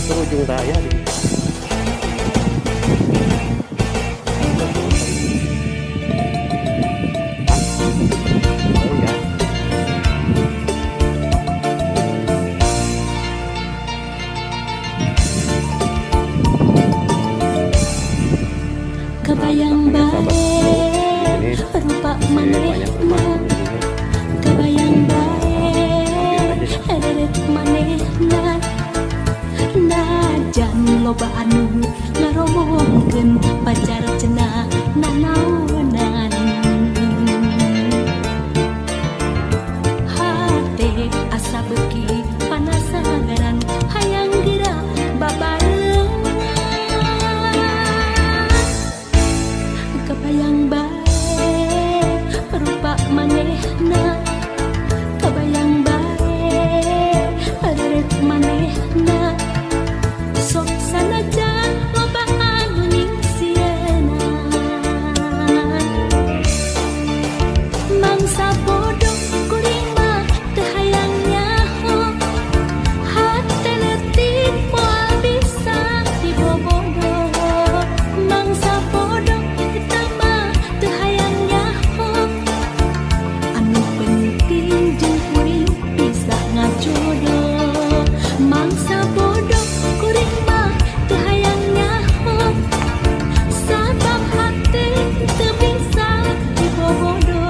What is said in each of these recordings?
Ke ujung daya di. Kebayang bae rupa manehna, kebayang bae reret manehna, najan loba anu ngaromongkeun pacar cenah nanaonan. Hate asa beuki panasagaran hayang geura babarengan. Kebayang bae rupa manehna, kebayang bae reret manehna, sok sanajan loba anu ningsieuna. Mangsa bodoh kuring mah teu hayang nyaho, hate leutik moal bisa dibobodo. Mangsa bodoh eta mah teu hayang nyaho, anu penting jeung kuring bisa ngajodoh. Mangsa bodoh kuring mah teu hayang nyaho, sabab hate teu bisa dibobodo.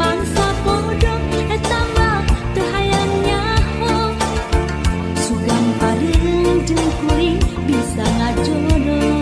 Mangsa bodoh eta mah teu hayang nyaho, sugan bareng jeung kuring bisa ngajodoh.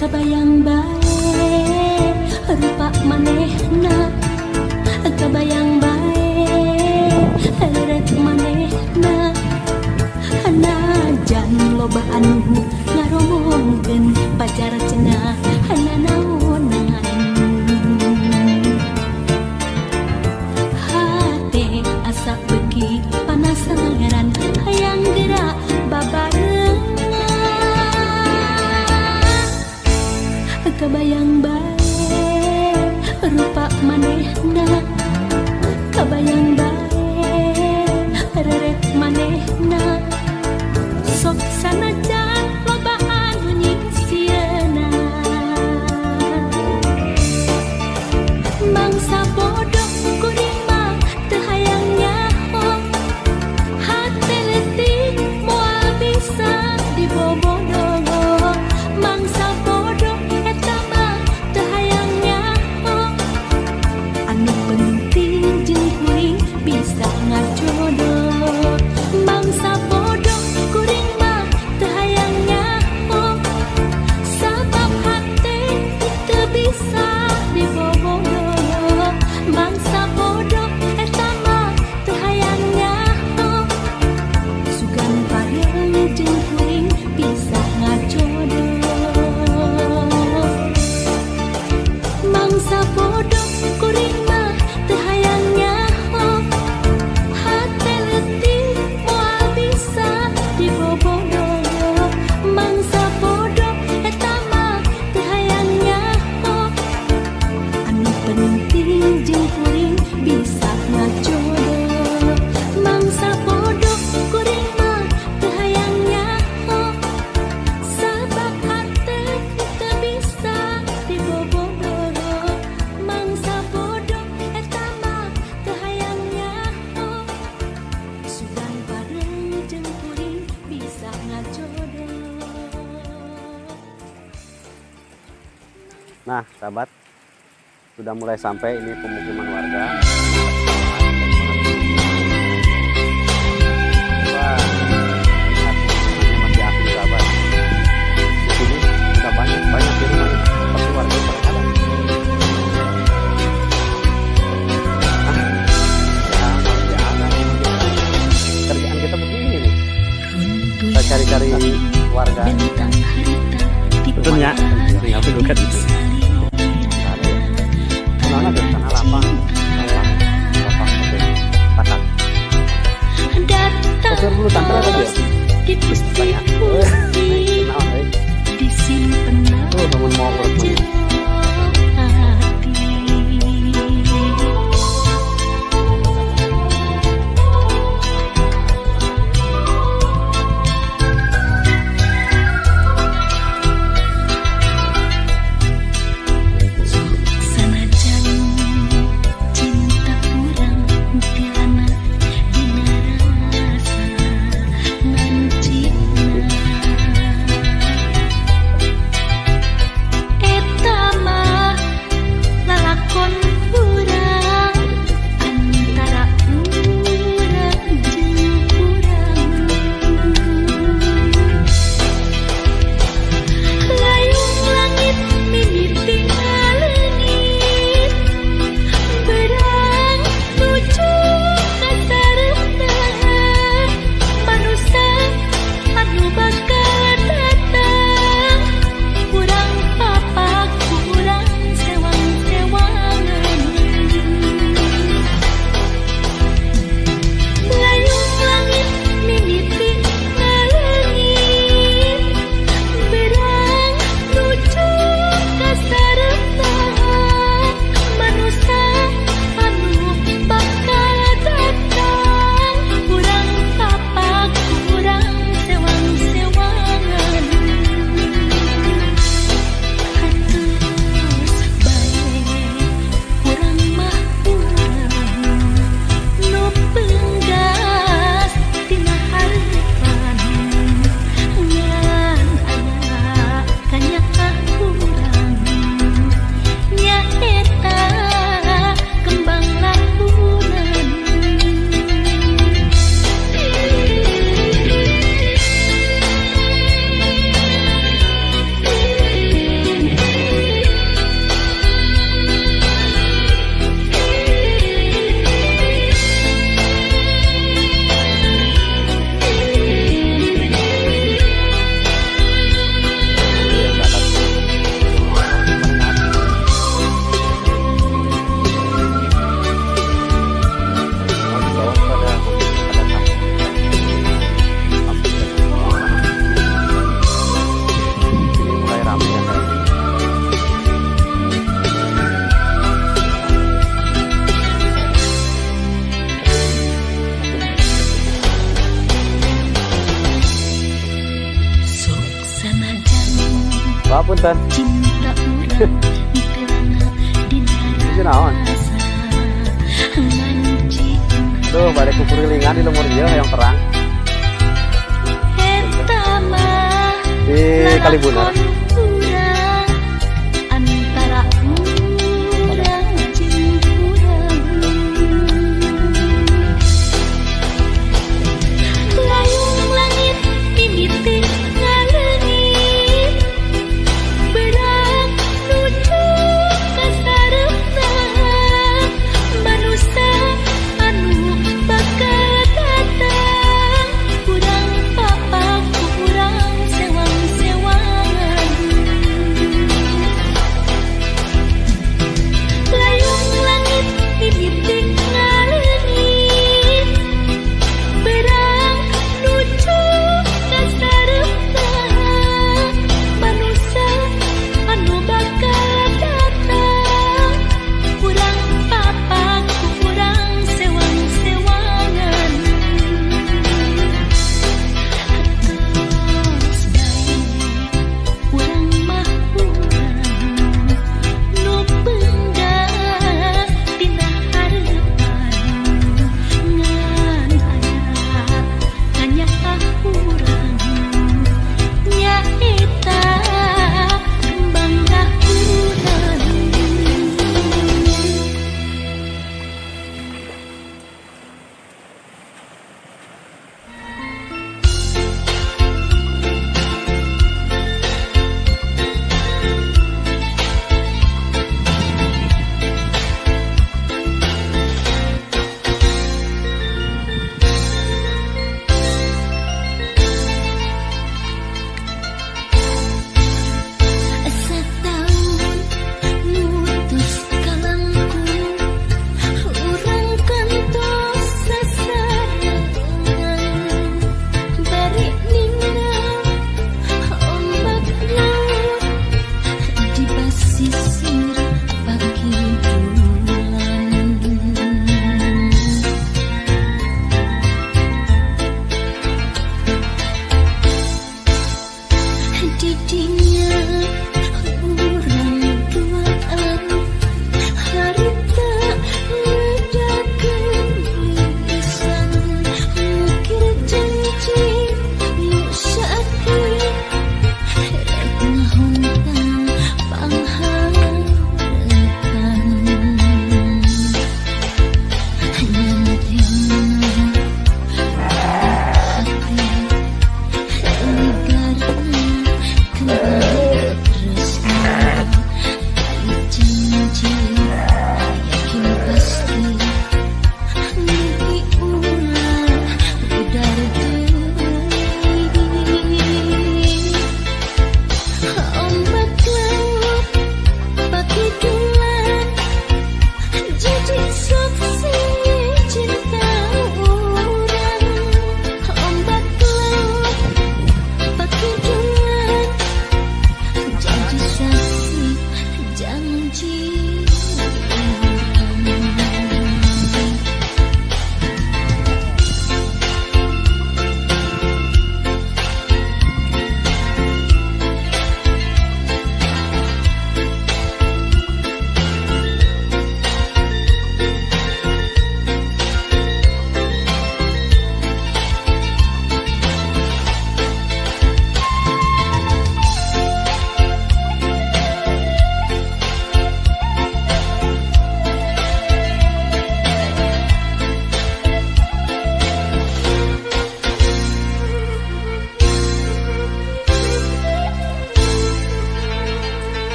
Kebayang bae rupa manehna, kebayang bae reret manehna, najan loba anu ngaromongkeun pacar cenah nanaonan. Hate asa beuki panasaran hayang geura babarengan. Kebayang bae rupa manehna, kebayang bae reret manehna, sok sanajan loba anu nyingsieunan. Mangsa bodoh kuring mah teu hayang nyaho, hate leutik moal bisa dibobodo. Mangsa bodoh eta mah teu hayang nyaho, anu penting jeung kuring bisa ngajodoh. Mangsa bodoh kuring mah teu hayang nyaho, sabab hate teu bisa dibobodo. Mangsa bodoh eta mah teu hayang nyaho, sugan bareng jeung kuring bisa ngajodoh. Mangsa bodoh kuring mah teu hayang nyaho, hate leutik moal bisa dibobodo. Mangsa bodoh eta mah teu hayang nyaho, anu penting jeung kuring bisa ngajodoh. Mangsa bodoh kuring mah teu hayang nyaho, sabab hate teu bisa dibobodo. Mangsa bodoh eta mah teu hayang nyaho, sugan bareng jeung kuring bisa ngajodoh. Nah, sahabat, sudah mulai sampai ini pemukiman warga. Wah, lihat pemukimannya masih asli, sahabat. Di sini sudah banyak di rumahnya, tapi warga pada ada. Ah, ya masih ada. Kerjaan kita begini nih. Cari warga. Betulnya, tinggal tunggu kan itu. Mana ada tanah lapang, lapang, lapang, Datang bulu tangkal apa dia? Dipusti-pusti, disimpen Tuh, bangun mau jero hati. Sanajan cinta urang tilana dina rasa ngancina, eta mah lalakon urang antara urang jeung urang. Layung langit mimiti ngaleungit, berang nuju ka sareupna, manusa anu bakal datang, urang papak urang sewang-sewangan. Layung langit mimiti ngaleungit, berang nuju ka sareupna, manusa anu bakal datang, urang papak urang sewang-sewangan. Hatus bae urang mah urang nu penggas tina hareupan, ngan aya kanyaah urang nyaeta kembang lahunan. Ini mulai ramai ya kayaknya. Sok sanajan Wah, punten. cinta urang tilana dina Itu naon? rasa ngancina, Tuh, balik kukurilingan di lembur ieu yang terang eta mah di Kalibunar. lalakon urang antara urang jeung urang. Layung langit mimiti ngaleungit, berang nuju ka sareupna, manusa anu bakal datang, urang papak urang sewang-sewangan.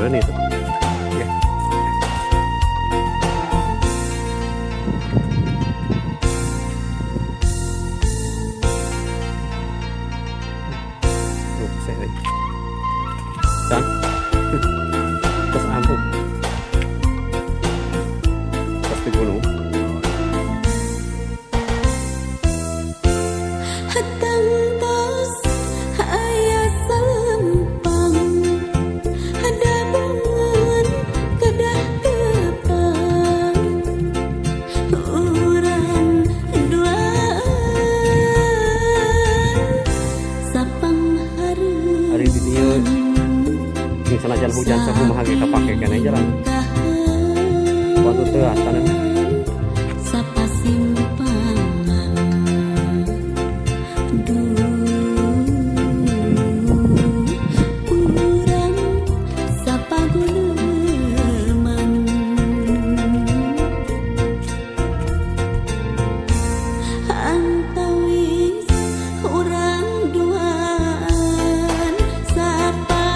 meureun itu. Ya. Dan terus ampuh. Terus di gunung. Sanajan hujan sakumaha ge kapake keneh jalan. Waktu teu asana. Sapasimpangan urang sapaguneman antawis urang duaan sapa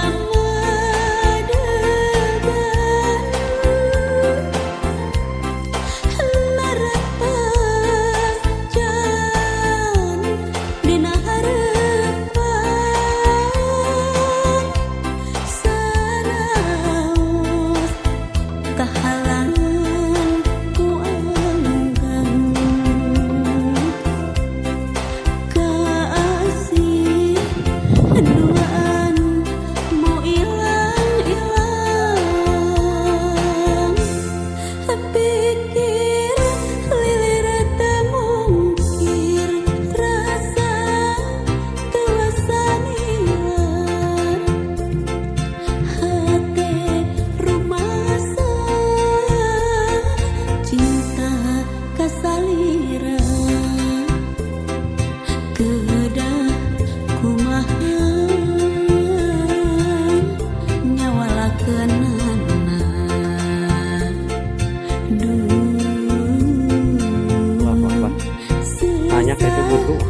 banyak itu butuh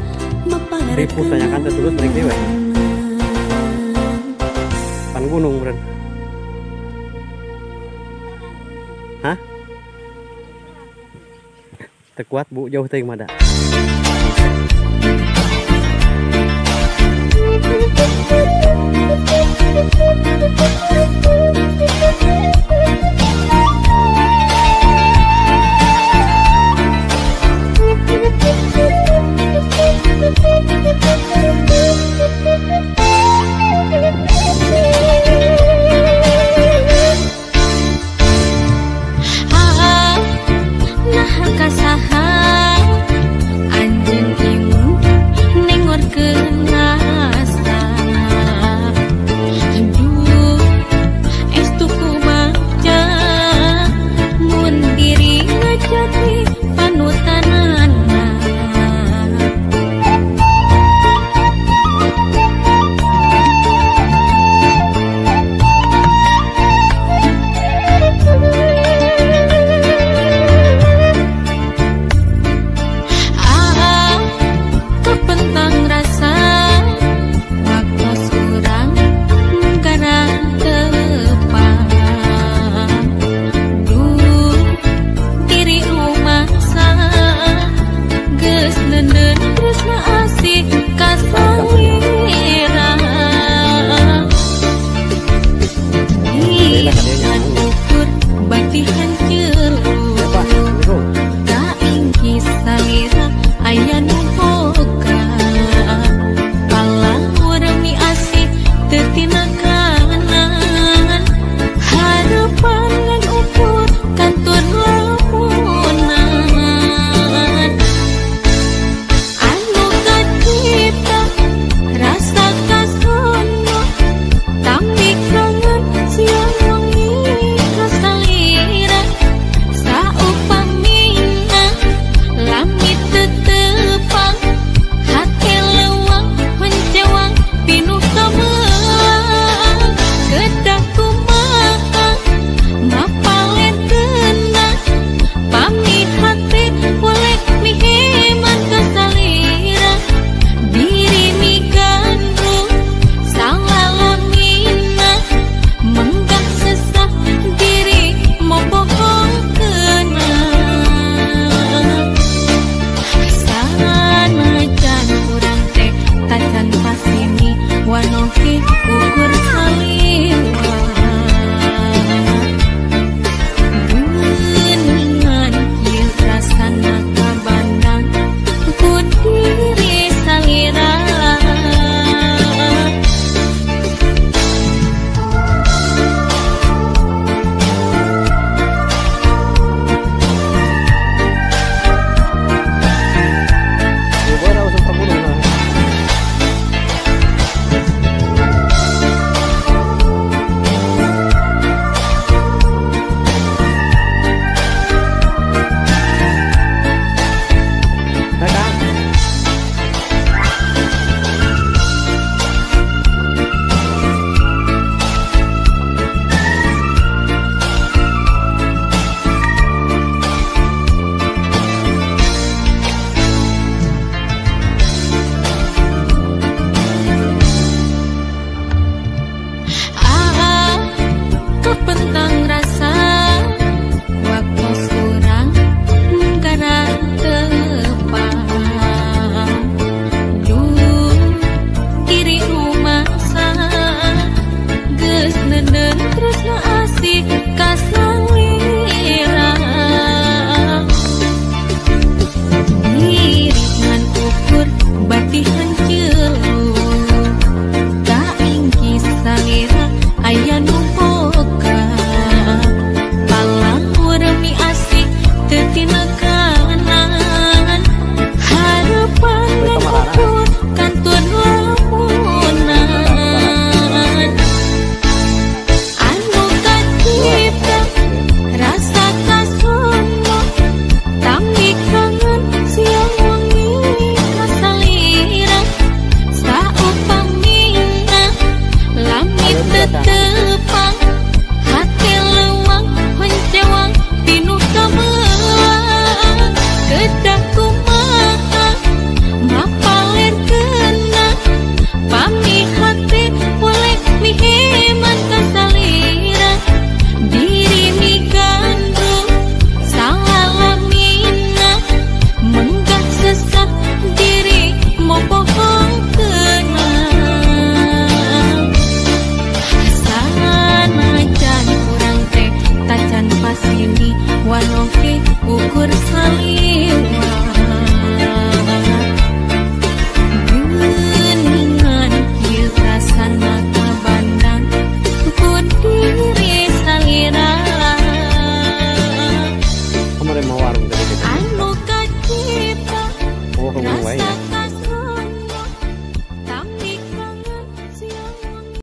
ribu tanyakan terus balik dewe pan gunung bro. Hah? Tekuat bu jauh teuing mah da.